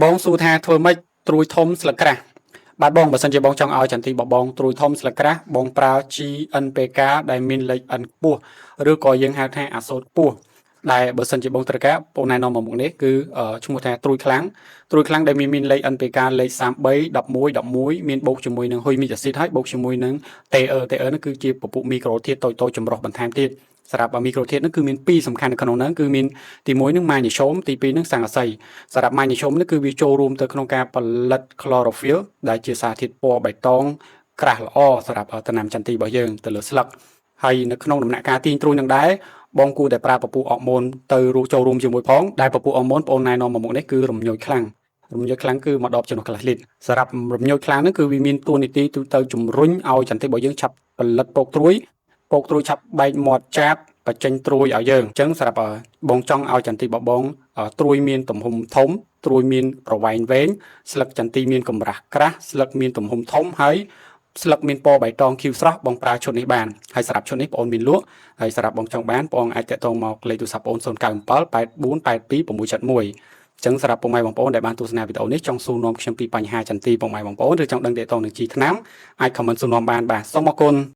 បងសួរថាធ្វើម៉េចត្រួយធំស្លឹកក្រាស់បាទបងបើសិនជាបងចង់ឲ្យចន្ទីបបងត្រួយធំស្លឹកក្រាស់បងប្រើ GNPK ដែលមានលេខ N ខ្ពស់ឬក៏យើងហៅថាអាសូតខ្ពស់ដែលបើសិនជាបងត្រូវការបងណែនាំមកមុខនេះគឺឈ្មោះថាត្រួយខ្លាំងត្រួយខ្លាំងដែលមានលេខ NPK លេខ33 11 11មានបូកជាមួយនឹងហ៊ុយមីអាស៊ីតហើយបូកជាមួយនឹង TE TE នោះគឺជាពពួកមីក្រូធាតុតូចៗចម្រុះបន្ថែមទៀតសម្រាប់មីក្រូធាតុនោះគឺមានពីរសំខាន់នៅក្នុងហ្នឹងគឺមានទី1នឹងម៉ាញ៉េស្យូមទី2នឹងសង្កសីសម្រាប់ម៉ាញ៉េស្យូមនេះគឺវាចូលរួមទៅក្នុងការផលិត chlorophyll ដែលជាសារធាតុពណ៌បៃតងក្រាស់ល្អសម្រាប់ដំណាំចន្ទីរបស់យើងទៅលើស្លឹកហើយនៅក្នុងដំណាក់កាលទាញត្រួយនឹងដែរបងគួរតែប្រើពពួកអរម៉ូនទៅចូលរួមជាមួយផងដែលពពួកអរម៉ូនបងណែនាំមកមុខនេះគឺរំញោចខ្លាំងរំញោចខ្លាំងគឺមកដបចំណុះកន្លះលីត្រសម្រាប់រំញោចខ្លាំងហ្នឹងគឺវាមានតួនាទីទូទៅជំរុញឲ្យចន្ទីរបស់យើងឆាប់ផលិតពកត្រួយពកត្រួយឆាប់បែកមាត់ចាបបញ្ចេញត្រួយឲ្យយើងអញ្ចឹងសម្រាប់បងចង់ឲ្យចន្ទីបបងត្រួយមានទំហំធំត្រួយមានប្រវែងវែងស្លឹកចន្ទីមានកម្រាស់ក្រាស់ស្លឹកមានទំហំធំហើយស្លឹកមានពណ៌បៃតងខៀវស្រស់បងប្រើឈុតនេះបានហើយសម្រាប់ឈុតនេះបងអូនមានលក់ហើយសម្រាប់បងចង់បានបងអាចតាក់ទងមកលេខទូរស័ព្ទបងអូន097 84 82 671ចឹងសម្រាប់ពុកម៉ែបងប្អូនដែលបានទស្សនាវីដេអូនេះចង់សួរនាំខ្ញុំពីបញ្ហាចន្ទីពុកម៉ែបងប្អូនឬចង់ដឹងទាក់ទងនឹងជីថ្នាំអាច comment សួរនាំបានបាទសូមអរគុណ។